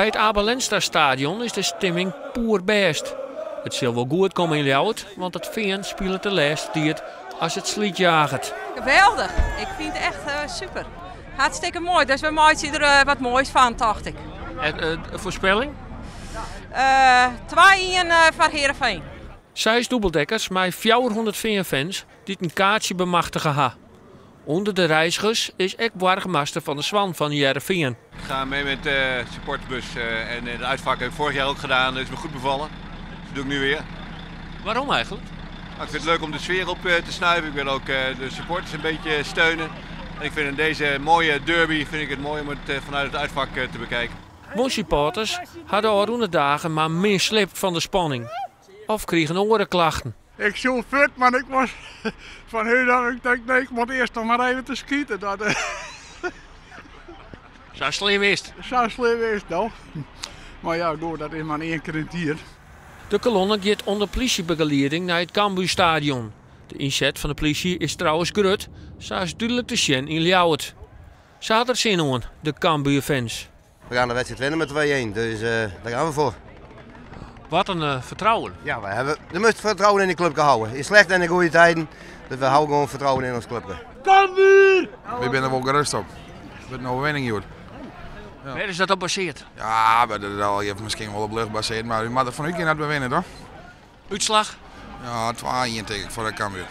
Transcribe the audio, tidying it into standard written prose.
By it Abe Lenstra Stadion is de stimming poerbêst. It sil wol goed komme yn Ljouwert, want it Fean spilet de lêste tiid as it slydjaget. Geweldich. Ik fyn it echt super. Hartstikke moai. Dus we meitsje der wat moais fan, tocht ik. En foarspelling? 2-1 foar Heerenveen. Seis dûbeldekkers mei 400 Feanfans dy't in kaartsje bemachtige ha. Under de reizgers is ek boargemaster Van der Zwan fan Hearrenfean. Ik ga mee met de supporterbus en het uitvak heb ik vorig jaar ook gedaan. Dat is me goed bevallen. Dat doe ik nu weer. Waarom eigenlijk? Nou, ik vind het leuk om de sfeer op te snuiven. Ik wil ook de supporters een beetje steunen. En ik vind in deze mooie derby vind ik het mooi om het vanuit het uitvak te bekijken. Guon supporters ha de ôfrûne dagen mar min sliept fan de spanning. Of krigen oare klachten. Ik soe fuort, mar ik was fan hûs ôf. Ik tink, nee, ik moat earst noch mar even te skiten. Dat, Sa slim is it. Sa slim is it no. Mar ja, goed, dat is mar ien kear yn it jier. De kolonne giet ûnder plysjebegelieding nei it Cambuurstadion. De ynset fan de plysje is trouwens grut, sa is dúdlik te sjen yn Ljouwert. Se ha der sin oan, de Cambuurfans. We gaan de wedstrijd winnen met 2-1, dus daar gaan we voor. Wat in fertrouwen. Ja, we hebben de meeste vertrouwen in de club gehouden. In slechte en in goede tijden. Dus we houden gewoon vertrouwen in ons clubje. Cambuur! We binne der wol gerêst op. Wurdt in oerwinning hjoed. Ja. Wêr is dat op basearre? Ja, dat is al even miskien wol op lucht basearre, mar we moatte derfan útgean dat we winne, toch? Útslach? Ja, 2-1 tink ik foar de Cambuur.